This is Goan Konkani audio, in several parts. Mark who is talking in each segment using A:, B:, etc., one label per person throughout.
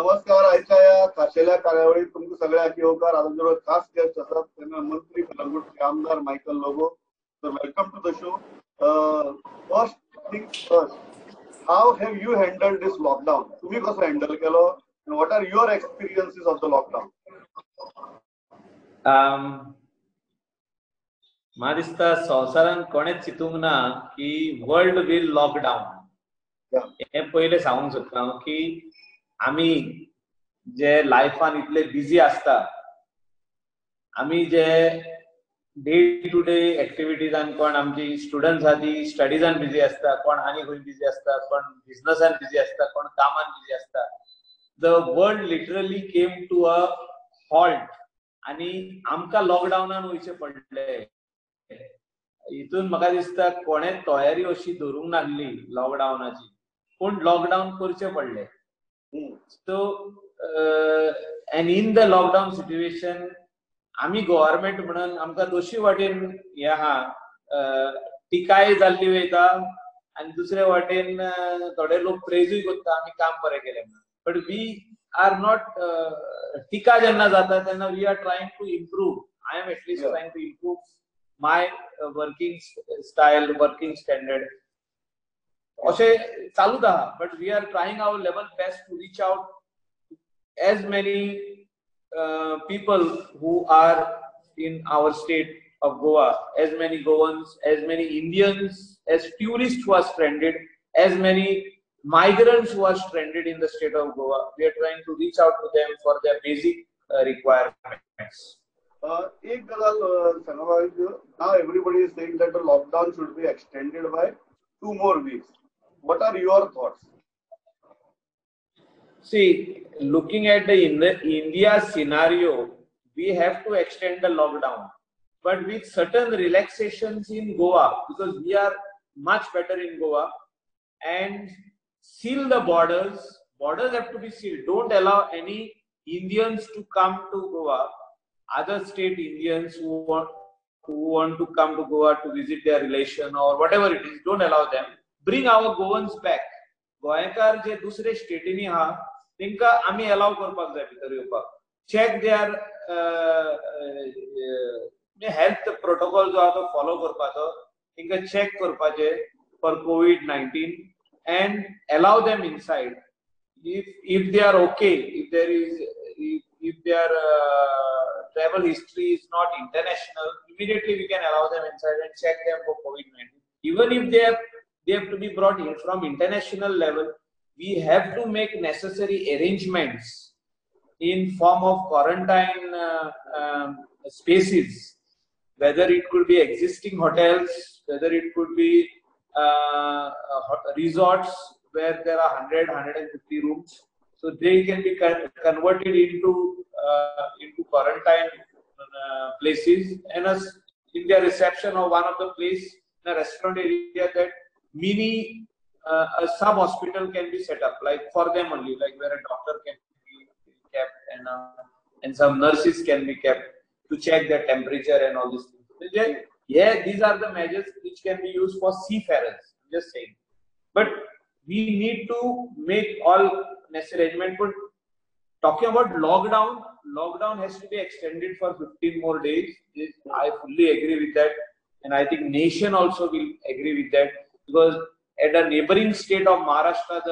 A: नमस्कार. आयच्या ह्या खाशेल्या कार्यावळीत तुमकां सगळ्यांक येवकार. आमचे खास गेस्ट आसात ते मंत्री, कलंगूटचे आमदार Michael Lobo. So welcome to the show. First thing first, how have you handled this lockdown? तुम्ही कसो हँडल केलो and what are your experiences of the lockdown?
B: म्हाका दिसता संवसारान कोणेच चिंतूंक ना की वर्ल्ड will lockdown. हें पयलें सांगूंक सोदता हांव की आमी जे लायफान इतले बिजी आसता, आमी जे डे टू डे एक्टिविटीजान, कोण आमची स्टुडंट्स आहा ती स्टडीजान बिजी आसता, कोण आनी खंय बिजी आसता, कोण बिझनसान बिजी आसता, कोण कामान बिजी आसता. The world literally came to a halt आनी आमकां लॉकडावनान वयचें पडलें. हितून म्हाका दिसता कोणें तयारी अशी धरूंक नासली लॉकडावनाची, पूण लॉकडावन करचें पडलें. So and in the lockdown situation आमी गव्हर्मेंट म्हणून आमकां दोशी वाटेन हें आहा, टिकाय जाल्ली वयता आनी दुसरे वाटेन थोडे लोक प्रेजूय करता आमी काम बरें केलें म्हणून. बट we are not, टिका जेन्ना जाता तेन्ना we are trying to improve. I am at least trying to improve my working style, working standard अशें चालूच आहा. But we are trying our level best to reach out as many people who are in our state of Goa, as many Goans, as many Indians, as tourists who are stranded, as many migrants who are stranded in the state of Goa. We are trying to reach out to them for their basic requirements.
A: एक गजाल सांगा, now everybody is saying that the lockdown should be extended by 2 more weeks. What are your thoughts?
B: See, looking at the India scenario, we have to extend the lockdown, but with certain relaxations in Goa, because we are much better in Goa, and seal the borders. Borders have to be sealed. Don't allow any Indians to come to Goa, other state Indians who want to come to Goa to visit their relation or whatever it is, don't allow them. Bring our Goans back. गोंयकार जे दुसरे स्टेटींनी आहा तेंकां आमी अलाव करपाक जाय भितर येवपाक. चॅक there health protocol जो आहा तो फॉलो करपाचो, तेंकां चॅक करपाचें for COVID-19 and allow them inside. If they are okay, if there is if their travel history is not international, immediately we can allow them inside and check them for COVID-19. Even if they have to be brought in from international level, we have to make necessary arrangements in form of quarantine spaces, whether it could be existing hotels, whether it could be resorts where there are 100, 150 rooms. So they can be converted into quarantine places, and as in their reception or one of the place in a restaurant area, that mini a sub hospital can be set up, like for them only, like where a doctor can be kept and some nurses can be kept to check their temperature and all these things. Yeah, these are the measures which can be used for seafarers. I'm just saying, but we need to make all necessary arrangement. But talking about lockdown, lockdown has to be extended for 15 more days. I fully agree with that, and I think nation also will agree with that, because at a neighboring state of Maharashtra,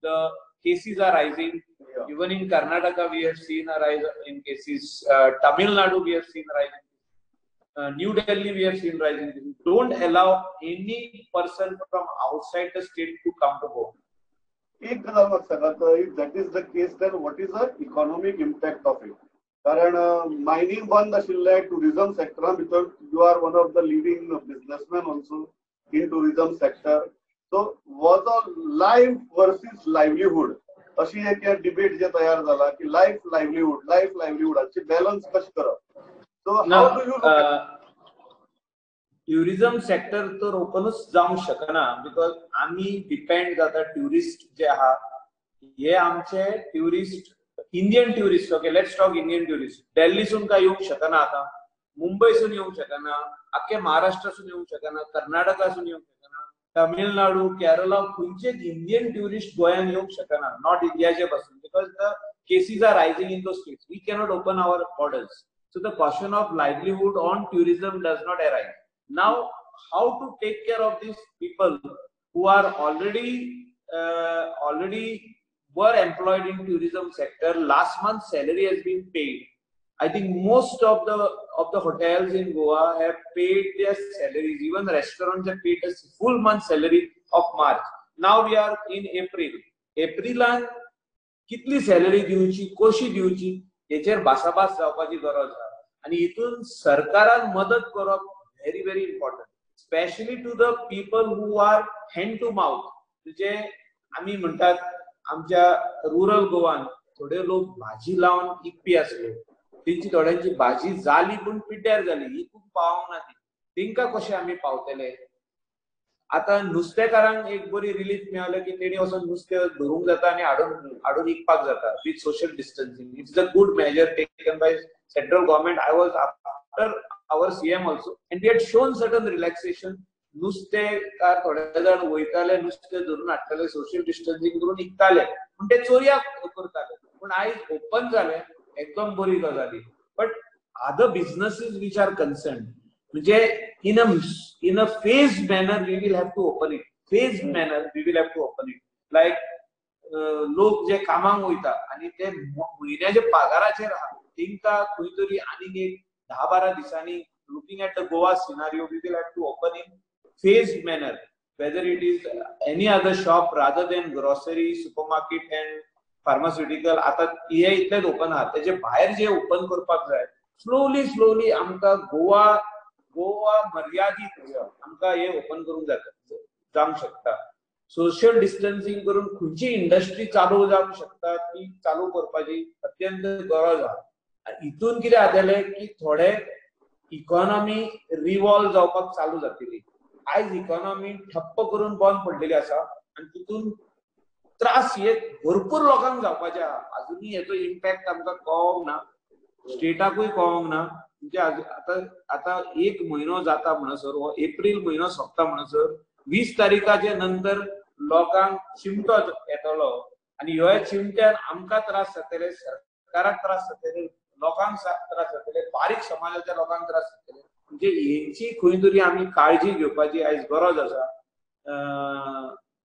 B: the cases are rising. Yeah. Even in Karnataka, we have seen a rise in cases. Tamil Nadu, we have seen a rise in. New Delhi, we have seen rising cases. Don't allow any person from outside the state to come to Goa.
A: एक गजाल म्हाका सांगात, if that is the case, then what is the economic impact of it? कारण मायनिंग बंद आशिल्लें, टुरिझम सेक्टरा भितर you are one of the leading businessman also in tourism sector. So was a life versus livelihood अशी एक डिबेट जे तयार जाला की लायफ लायवलीहूड, लायफ लायवलीहूड हाची बॅलन्स कशी करप? So how do you
B: tourism sector तर ओपनूच जावंक शकना, because आमी डिपेंड जाता ट्युरिस्ट जे आहा हे आमचे tourist, Indian tourist. Okay, let's talk Indian tourist. दिल्लीसून काय येवंक शकना आतां, मुंबयसून येवंक शकना, आख्खे महाराष्ट्रासून येवंक शकना, कर्नाटकासून येवंक शकना, तमिळनाडू, केरला, खंयचेच इंडियन ट्युरिस्ट गोंयान येवंक शकना, नॉर्थ इंडियाचे पासून. because the cases are rising in those states. We cannot open our borders. So the question of livelihood on tourism does not arise. Now, how to take care of these people who are already were employed in tourism sector? Last month's salary has been paid. I think most of the hotels in Goa have paid their salaries. Even restaurants have paid a full month salary of March. Now we are in April. एप्रिलान कितली सॅलरी दिवची, कशी दिवची हेचेर भासाभास जावपाची गरज आसा. आनी हितून सरकारान मदत करप very very important, specially to the people who are hand to mouth. म्हणजे आमी म्हणटात आमच्या रुरल गोवान थोडे लोक भाजी लावन इकपी आसले, तेंची थोड्यांची भाजी जाली पूण पिड्ड्यार जाली, इकूंक पावंक ना ती, तेंकां कशें आमी पावतले? आतां नुस्तेकारांक एक बरी रिलीफ मेळ्ळें की तेणी वचून नुस्तें धरूंक जाता आनी हाडून विकपाक जाता with social distancing. It's a good measure taken by central government. I was after our CM also and we had shown certain relaxation. नुस्तेकार थोडे जाण वयताले, नुस्तें धरून हाडटाले, सोशल डिस्टन्सिंग करून विकताले, पूण ते चोरयाक करताले. पूण आयज ओपन जालें, एकदम बरी गजाली. But other businesses which are concern, म्हणजे in a phased manner we will have to open it. Phased manner we will have to open it. Like लोक जे कामाक वयता आनी ते म्हयन्याच्या पगाराचेर आहा, तेंकां खंय तरी आनीक एक 10-12 दिसांनी, looking at the Goa scenario, we will have to open in phased manner, whether it is any other shop rather than grocery, supermarket and pharmaceutical. आतां हे इतलेच ओपन आहा, तेजे भायर जे ओपन करपाक जाय स्लोली स्लोली आमकां गोवा गोवा मर्यादीत आमकां हे ओपन करूंक जाता, जावंक शकता. सोशल डिस्टन्सिंग करून खंयची इंडस्ट्री चालू जावंक शकता ती चालू करपाची अत्यंत गरज आहा. हितून कितें जातलें की थोडे इकॉनॉमी रिवॉल्व जावपाक चालू जातली. आयज इकॉनॉमी ठप्प करून बंद पडलेली आसा आनी तितून त्रास हे भरपूर लोकांक जावपाचे आहा. अजुनूय हेचो इम्पॅक्ट आमकां कळोंक ना, स्टेटाकूय कळोंक ना. म्हणजे आतां आतां एक म्हयनो जाता म्हणसर, हो एप्रील म्हयनो सोंपता म्हणसर 20 तारीखाचे नंतर लोकांक चिमटो येतलो आनी ह्या चिमट्यान आमकां त्रास जातले, सरकाराक त्रास जातले, लोकांक त्रास जातले, बारीक समाजाच्या लोकांक त्रास जातले. म्हणजे हेंची खंय तरी आमी काळजी घेवपाची आयज गरज आसा.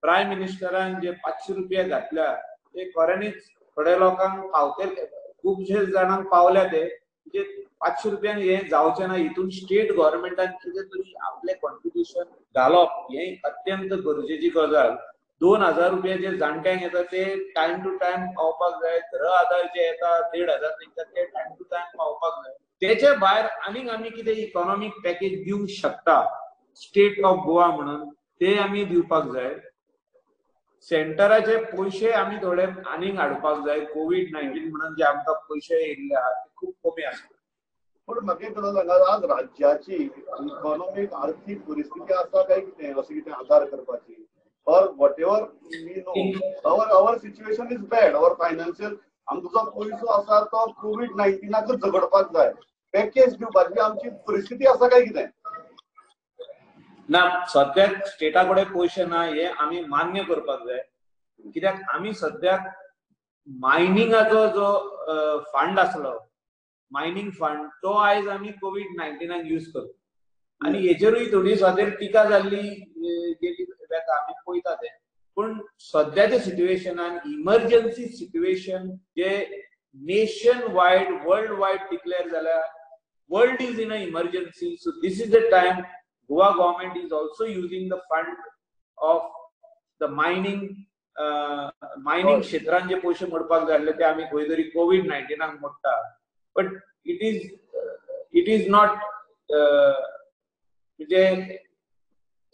B: प्रायम मिनिस्टरान जे 500 रुपया घातल्या ते खऱ्यांनीच थोड्या लोकांक पावतले, खुबशे जाणांक पावल्या ते. म्हणजे 500 रुपयान हे जावचें ना, हितून स्टेट गव्हर्मेंटान कितें तरी आपलें कॉन्ट्रिब्युशन घालप हें अत्यंत गरजेची गजाल. 2000 रुपया जे जाणट्यांक येता ते टायम टू टायम पावपाक जाय. घर आधार जे येता 1500 तेंकां ते टायम टू टायम पावपाक जाय. तेचे भायर आनीक आमी कितें इकॉनॉमीक पॅकेज दिवंक शकता स्टेट ऑफ गोवा म्हणून ते आमी दिवपाक जाय. सेंटराचे पयशे आमी थोडे आनीक हाडपाक जाय. कोवीड-19 म्हणून जे आमकां पयशे येयल्ले आहा ते खूब कमी आसा.
A: पूण म्हाका एक गजाल सांगात, आज राज्याची इकॉनॉमीक आर्थीक परिस्थिती आसा काय कितें अशें कितें आदार करपाची? Or whatever we know, our situation is bad. Our financial, आमचो जो पयसो आसा तो कोवीड-19 झगडपाक जाय, पॅकेज दिवपाची आमची परिस्थिती आसा काय कितें?
B: ना, सद्याक स्टेटा कडेन पयशे ना हे आमी मान्य करपाक जाय. कित्याक आमी सद्याक मायनिंगाचो जो फंड आसलो, मायनिंग फंड, तो आयज आमी कोवीड-19 यूज करता. आनी हेचेरूय थोडी सद्या टिका जाल्ली गेली वेता, आमी पळयता तें. पूण सद्याच्या सिट्युएशनान इमर्जन्सी सिट्युएशन जे nation wide, world wide declare जाल्या, world is in a emergency. So this is the time Goa government is also using the fund of the mining mining क्षेत्रान जे पयशे मोडपाक जाय आसले ते आमी खंय तरी कोवीड-19 मोडटा. But it is not, म्हणजे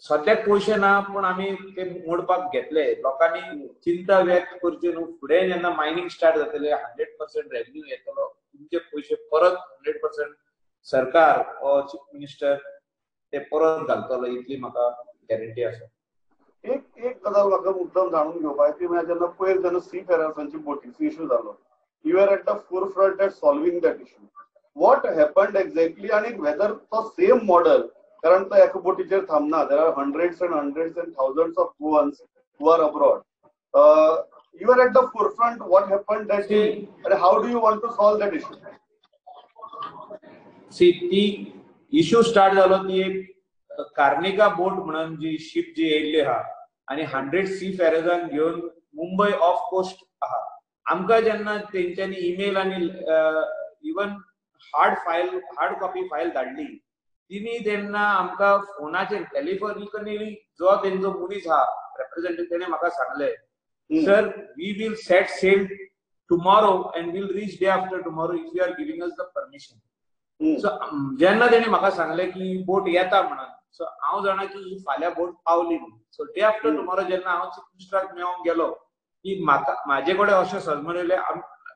B: सद्याक पयशे ना पूण आमी ते मोडपाक घेतले. लोकांनी चिंता व्यक्त करची न्हू. फुडें जेन्ना मायनिंग स्टार्ट जातले 100% रेवेन्यू येतलो, तुमचे पयशे परत 100% सरकार ऑर चीफ मिनिस्टर ते परत घालतलो, इतली म्हाका गॅरंटी आसा.
A: एक एक गजाल म्हाका मुद्दम जाणून घेवपाक ती म्हळ्यार जेन्ना पयर जेन्ना सी फेरर्सांची बोटीचो इशू जालो, you are at the forefront at solving that issue. What happened exactly आनी वेदर तो सेम मॉडल, कारण तो एका बोटीचेर थांबना, there are hundreds and hundreds and thousands of Goans who are abroad. You are at the forefront. What happened that day and how do you want to solve that issue?
B: See, ती इश्यू स्टार्ट जालो ती एक कार्निका बोट म्हणून जी शिप जी येयल्ली आहा आनी 100 सी फेरजांक घेवन मुंबय ऑफ कोस्ट आहा. आमकां जेन्ना तेंच्यांनी ईमेल आनी even hard file, hard copy file धाडली तिनी, तेन्ना आमकां फोनाचेर टेलिफोनिकली जो तेंचो मनीस आहा रेप्रेझेंटेटिव्ह, तेणे म्हाका सांगलें, "Sir, we will set sail tomorrow and will reach day after tomorrow if you are giving us the permission." So जेन्ना तेणी म्हाका सांगलें की बोट येता म्हणून, सो हांव जाणा की ही फाल्यां बोट पावली म्हणून. सो डे आफ्टर टुमॉरो जेन्ना हांव चीफ मिनिस्टराक मेळोंक गेलो की म्हाका म्हाजे कडेन अशें सजमन येयलें,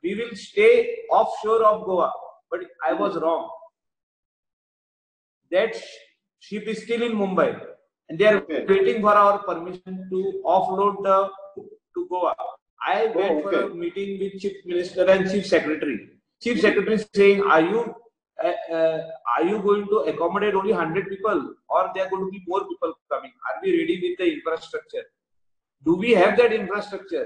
B: we will stay off shore of Goa, but I was wrong. That ship is still in Mumbai and they are waiting for our permission to offload the to Goa. I went for a meeting with Chief Minister and Chief Secretary. Chief Secretary saying, "Are you going to accommodate only 100 people or there are going to be more people coming? Are we ready with the infrastructure? Do we have that infrastructure?"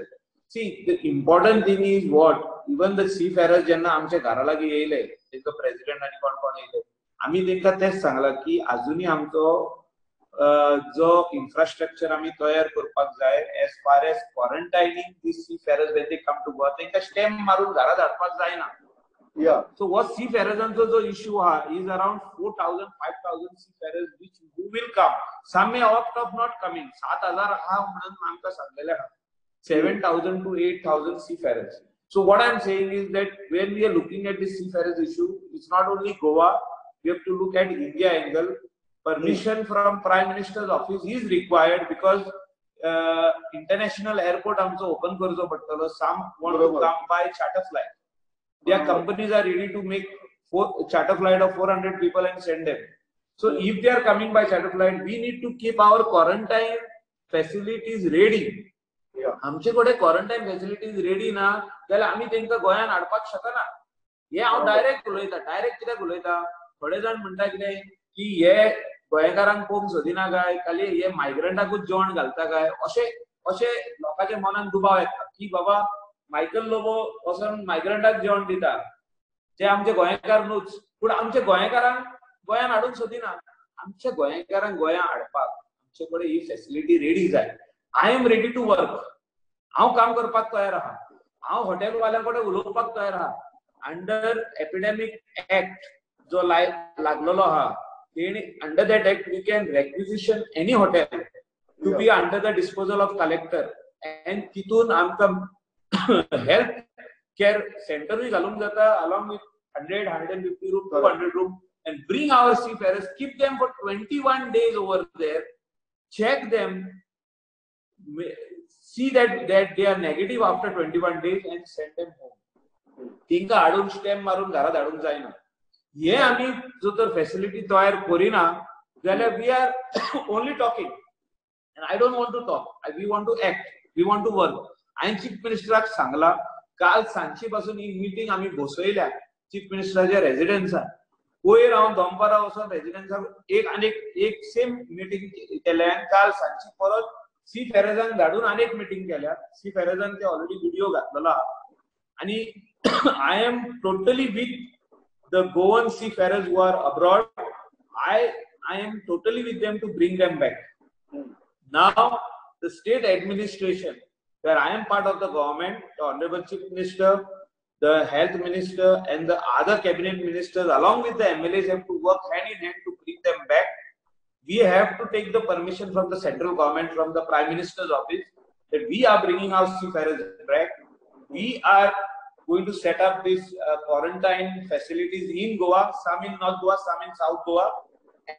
B: See, the important thing is what? Even the seafarers जेन्ना आमच्या घरा लागीं येयले, तेंचो प्रेसिडेंट आनी कोण कोण येयले, आमी तेंकां तेंच सांगलां की अजुनूय आमचो जो इन्फ्रास्ट्रक्चर आमी तयार करपाक जाय as far as quarantining the seafarers when they come to Goa. तेंकां स्टॅम्प मारून घरा धाडपाक जायना. सो हो सी फेरजांचो जो इश्यू आहा is around 4,000, 5,000 seafarers which who will come. Some may opt of not coming. 7,000 आहा म्हणून आमकां सांगलेलें आहा, 7,000 to 8,000 seafarers. So what I'm saying is that when we are looking at this seafarers issue, it's not only Goa, we have to look at India angle. Permission from Prime Minister's office is required because international airport आमचो open करचो पडटलो. Some want to come by charter flight. Their companies are ready to make four charter flight of 400 people and send them. So if they are coming by charter flight, we need to keep our quarantine facilities ready. आमचे कडेन क्वॉरंटायन फॅसिलिटीज रेडी ना जाल्यार आमी तांकां गोंयांत हाडपाक शकना. हे हांव डायरेक्ट उलयता. डायरेक्ट कित्याक उलयता, थोडे जाण म्हणटा कितें की हे गोंयकारांक पळोवंक सोदिना काय, खाली हे मायग्रंटाकूच जेवण घालता काय, अशें अशें लोकांच्या मनान दुबाव येता की बाबा मायकल लोबो वचोन मायग्रंटाक जेवण दिता, जे आमचे गोंयकार न्हूच, पूण आमच्या गोंयकारांक गोंयांत हाडूंक सोदिना. आमच्या गोंयकारांक गोंयांत हाडपाक आमचे कडेन ही फॅसिलिटी रेडी जाय. I am ready to work. हांव काम करपाक तयार आहा. हांव हॉटेलवाल्यां कडेन उलोवपाक तयार आहा. अंडर एपिडेमिक एक्ट जो लागलेलो आहा तेणी, under that act we can requisition any hotel to be under the disposal of collector and तितून आमकां हेल्थ केअर सेंटरूय घालूंक जाता along with 100, 150 room, 200 room, and bring our seafarers, keep them for 21 days over there, check them, see that they are negative after 21 days and send them home. तांकां हाडून स्टॅम्प मारून घरा धाडूंक जायना. हे आमी जो तर फॅसिलिटी तयार करिना जाल्यार we are only talking and I don't want to talk. We want to act, we want to work. हांवें चीफ मिनिस्टराक सांगला, काल सांजची पासून ही मिटींग आमी बसयल्या चीफ मिनिस्टराच्या रेजिडन्सान. पयर हांव दनपारां वचोन रेजिडन्साक एक आनी एक सेम मिटींग केल्या आनी काल सांजची परत सी फेरजांक धाडून आनी एक मिटींग केल्या. सी फेरजान ते ऑलरेडी व्हिडिओ घातलेलो आहा आणि I am totally with the Goan seafarers who are abroad. I am totally with them to bring them back. Now, the state administration, where I am part of the government, the Honorable Chief Minister, the Health Minister, and the other cabinet ministers, along with the MLAs, have to work hand in hand to bring them back. We have to take the permission from the central government, from the Prime Minister's office, that we are bringing our seafarers back. We are going to set up these quarantine facilities in Goa, some in North Goa, some in South Goa,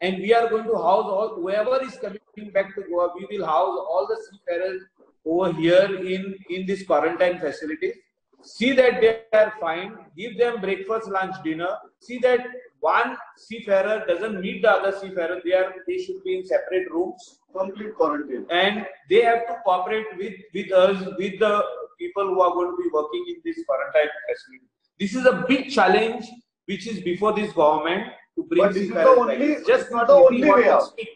B: and we are going to house all whoever is coming back to Goa. We will house all the seafarers over here in these quarantine facilities. See that they are fine. Give them breakfast, lunch, dinner. See that one seafarer doesn't meet the other seafarer. They should be in separate rooms.
A: Complete quarantine.
B: And they have to cooperate with us, with the people who are going to be working in this quarantine facility. This is a big challenge which is before this government to bring
A: But this is the
B: seafarers
A: only,
B: back. It's just
A: this is
B: not
A: the
B: easy
A: only
B: what
A: way
B: to
A: out.
B: Speak.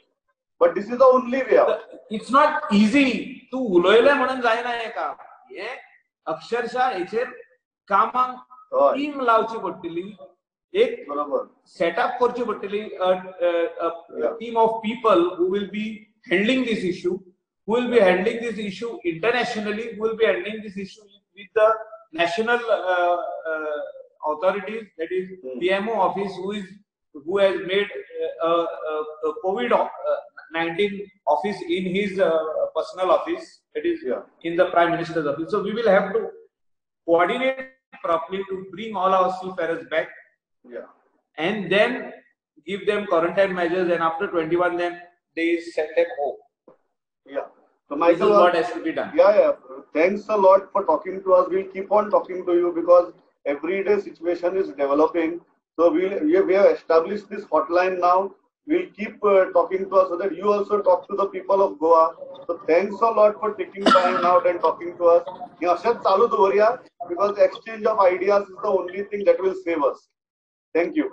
A: But this is the only way out.
B: It's not easy. तूं उलयलें म्हणून जायना हें काम. हें अक्षरशः हेचेर कामाक टीम लावची पडटली, एक
A: बरोबर
B: सेटअप करची पडटली, team of people who will be handling this issue, who will be handling this issue internationally, who will be handling this issue with the national authorities, that is PMO office, who has made a COVID-19 office in his personal office, that is in the Prime Minister's office. So we will have to coordinate properly to bring all our seafarers back, and then give them quarantine measures, and after 21 then days send them home.
A: Yeah. So Michael,
B: this is what has to be done.
A: Yeah, yeah. Thanks a lot for talking to us. We'll keep on talking to you because every day situation is developing. So we have established this hotline now. We'll keep talking to us so that you also talk to the people of Goa. So thanks a lot for taking time out and talking to us. Because exchange of ideas is the only thing that will save us. Thank you.